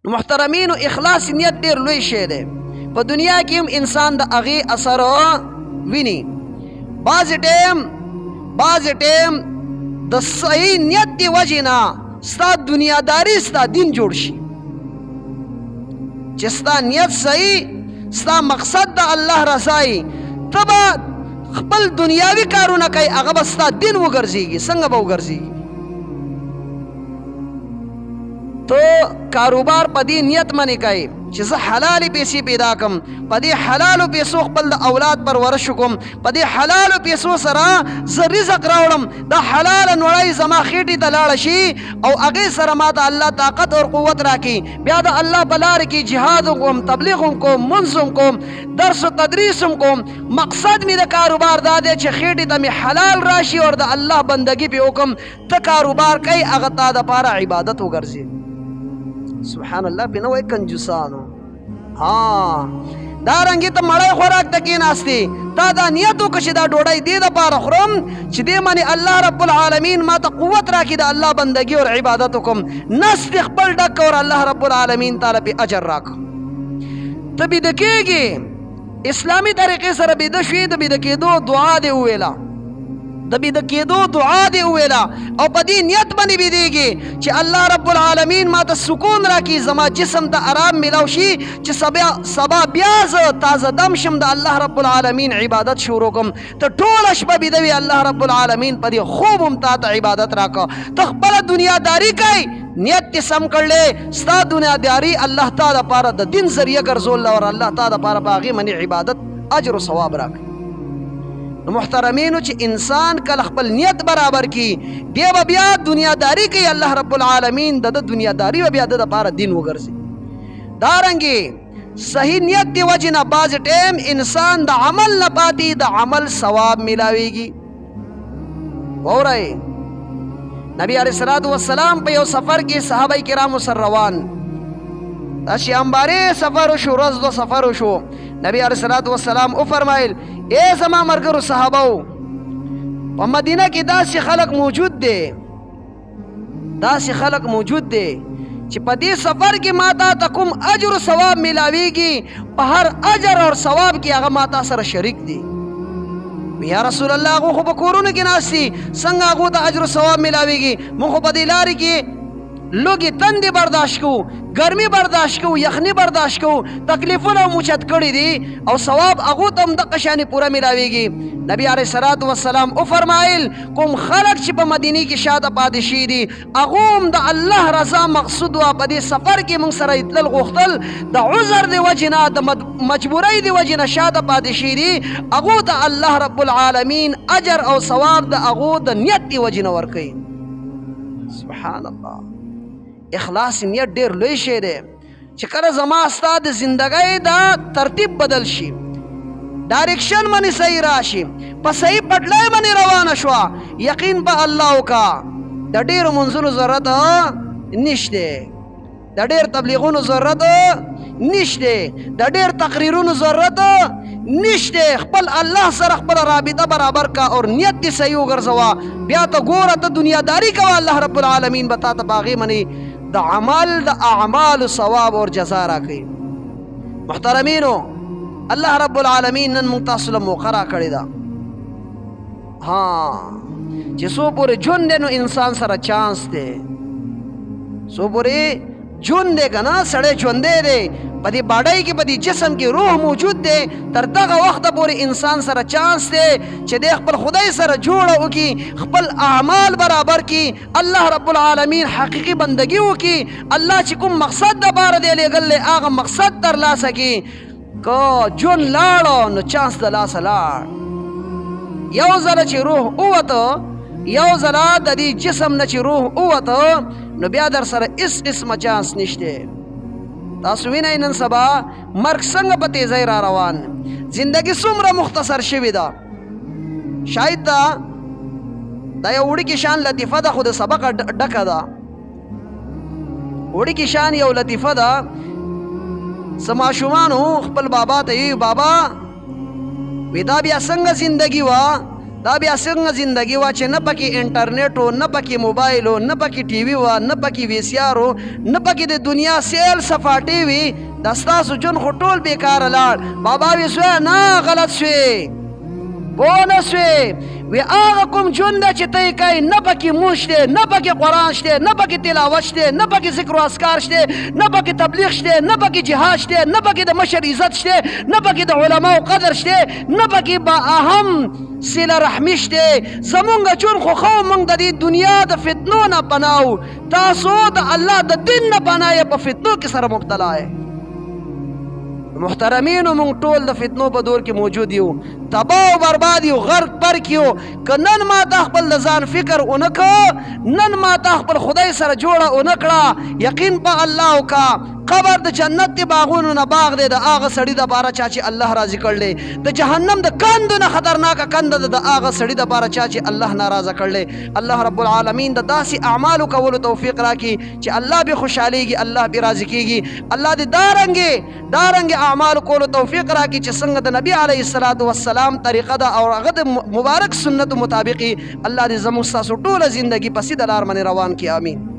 نو محترمینو، اخلاص نیت ډیر لوی شی دی. په دنیا کې هم انسان د هغې اثر ویني. بعضې ټیم د صحیح نیت دی وجې نه ستا دنیاداری ستا دین جوړ شي. چې ستا نیت صحیح، ستا مقصد د الله رضای، ته به خپل دنیاوي کارونه کوي، هغه به ستا دین وګرځېږي. څنګه به وګرځېږي؟ ته کاروبار په دې نیت منې کوي چې زه حلالې پیسې پیدا کم، په دې حلالو پیسو خپل د اولاد پرورش کوم، په دې حلالو پیسو سره زه رزق راوړم، دا حلاله نوړی زما خېټې ته لاړه شي او هغې سره ما ته الله طاقت او قوت راکړي، بیا د الله په لار کې جهاد کوم، تبلیغ هم کوم، منځ هم کوم، درس و تدریس هم کوم. مقصد مې د کاروبار دا دی چې خېټې ته مې حلال راشي او د الله بندګي پې وکړم. ته کاروبار کوي، هغه تا د پاره عبادت وګرځي. سبحان الله، په نوې کنجوسانو. ها، دا رنګ ته مړی خوراک ته کېناستې، تا دا نیت وکړ چې دا ډوډۍ دې دپاره خورم چې دې باندې الله رب العالمین ما ته قوت راکړي، د الله بندګي او عبادت وکړم. نس دې خپل ډک اور الله رب العالمین تعالی پې اجر راکړ. ته بیده کېږي، اسلامي طریقې سره بیده شوې، د بیده کېدو دعا دې وویله، د بیده کېدو دعا دې وویله او په دې نیت باندې بیدېږي چې الله رب العالمین ما ته سکون راکړي، زما جسم ته آرام میلاو شي چې سبا بیا زه تازه دم شم، د الله رب العالمین عبادت شروع کوم. ته ټوله شپه بیده وي، الله رب العالمین په دې خوب هم تا ته عبادت راکړه. ته خپله دنیاداري کوي، نیت دې سم کړلی، ستا دنیاداري الله تا دپاره د دین ذریعه ګرځول او الله تا دپاره په هغې باندې عبادت اجر او ثواب راکړي. نو محترمینو، چې انسان کله خپل نیت برابر کی، دی به بیا دنیاداری کوي، الله رب العالمین د دنیاداری به بیا د لپاره دین وګرځي. دارنګي صحیح نیت دی وجه نه بعض ټیم انسان د عمل نه پاتې د عمل ثواب ملاويږي. وورای، نبی علیہ الصلوۃ والسلام په یو سفر کې صحابه کرامو سره روان، داسې امبارې سفر شو، ورځ دو سفر شو. نبی علیہ الصلوۃ والسلام او فرمایل: اے زما مرګرو صحابه، په مدینه کې داسې خلک موجود دي، داسې خلک موجود دي چې په دې سفر کې ما تا ته کوم اجر او ثواب ملاويږي، په هر اجر او ثواب کې هغه ما تا سره شریک دي. یا رسول الله، هغه خو په کورونو کې ناست دي، څنګه هغو ته اجر او ثواب ملاويږي؟ موږ خو په دې لارې کې لوګي تندې برداشت کوو، ګرمي برداشت کوو، یخني برداشت کوو، تکلیفونه مو چت کړي دي او ثواب هغو ته هم دقه شانې پوره ملاویږي. نبی علیه الصلاة والسلام وفرمایل: کوم خلک چې په مدینې کې شاته پاتې شوي دي، هغو هم د الله رضا مقصود وه، په دې سفر کې موږ سره یې تلل غوښتل، د عذر د وجې نه، د مجبورۍ د وجې نه شاته پاتې شوي دي، هغو ته الله رب العالمین اجر او ثواب د هغو د نیت د وجې نه ورکوي. سبحان الله، اخلاص نیت ډیر لوی شی دی چې کله زما ستا د زندګۍ دا ترتیب بدل شي، direction باندې صحیح راشي، په صحیح پټلۍ باندې روانه شوه، یقین په الله وکا، د ډیرو منځونو ضرورت نشته، د ډیر تبلیغونو ضرورت نشته، د ډیر تقریرونو ضرورت نشته. خپل الله سره خپل رابطه برابر کا او نیت دې صحیح وګرځوا، بیا ته ګوره، ته دنیاداری کوه، الله رب العالمین به تا ته په هغې باندې د عمل د اعمال ثواب او جزا راکوي. محترمینو، الله رب العالمین نن موږ تاسو له موقع راکړې ده. ها، چې څو پورې ژوند دی نو انسان سره چانس دی. څو پورې ژوند دی که نه، سړی ژوندی دی، په دې باډۍ کې، په دې جسم کې روح موجود دی، تر دغه وخته پورې انسان سره چانس دی چې دی خپل خدای سره جوړه وکړي، خپل اعمال برابر کړي، الله رب العالمین حقیقي بندگی وکړي، الله چې کوم مقصد دپاره دی لېږلی هغه مقصد ترلاسه کړي. که ژوند لاړو نو چانس د لاسه لاړ. یو ځله چې روح ووته، یو ځله د دې جسم نه چې روح ووته، نو بیا در سره هیڅ قسمه چانس نشته. تاسو وینئ نن سبا مرګ څنګه په تیزۍ را روان، زندگی څومره مختصر شوې ده. شاید دا یو وړوکې شان لطیفه ده، خو د سبقه ډکه ده. وړوکې شان یو لطیفه ده. څه ماشومانو خپل بابا ته یې، بابا وی دا بیا څنګه زندگی وه؟ دا بیا څنګه زندگی وه چې نه پکې انټرنیټ و، نه پکې موبایل و، نه پکې ټي وي وه، نه پکې وي سي آر و، نه پکې د دنیا سیل سفاټې وي؟ دا ستاسو ژوند خو ټول بیکاره لاړ. بابا وی زویه نه، غلط شوې، پوه نه شوې. وی هغه کوم ژوند دی چې ته یې کوې، نه پکې مونځ شته، نه پکې قرآن شته، نه پکې تلاوت شته، نه پکې ذکر و اذکار شته، نه پکې تبلیغ شته، نه پکې جهاد شته، نه پکې د مشر عزت شته، نه پکې د علماو قدر شته، نه پکې به اهم صله رحمي شته. زمونږ ژوند خو ښه و، مونږ د دې دنیا د فتنو نه پناه وو، تاسو د الله د دین نه پناه یې، په فتنو کې سره مبتلا یې. محترمینو، مونږ ټول د فتنو په دور کې موجود یو، تباه او برباد یو، غرق پرک یو. که نن ما تا خپل د ځان فکر ونه کړ، نن ما تا خپل خدای سره جوړه ونه کړه، یقین په الله وکړه، قبر د جنت د باغونو نه باغ دی د هغه سړي دپاره چا چې الله راضي کړی، د جهنم د کندو نه خطرناکه کنده ده د هغه سړي دپاره چا چې الله ناراضه کړی. الله رب العالمین د داسې اعمالو کولو توفیق راکړي چې الله به خوشحالېږي، الله به راضي کېږي. الله دې دارنګې اعمالو کولو توفیق راکړي چې څنګه د نبی علیه الصلاة والسلام طریقه ده او هغه د مبارک سنتو مطابق. الله دې زموږ ستاسو ټوله زندګي په سیده لار باندې روان کړي. آمین.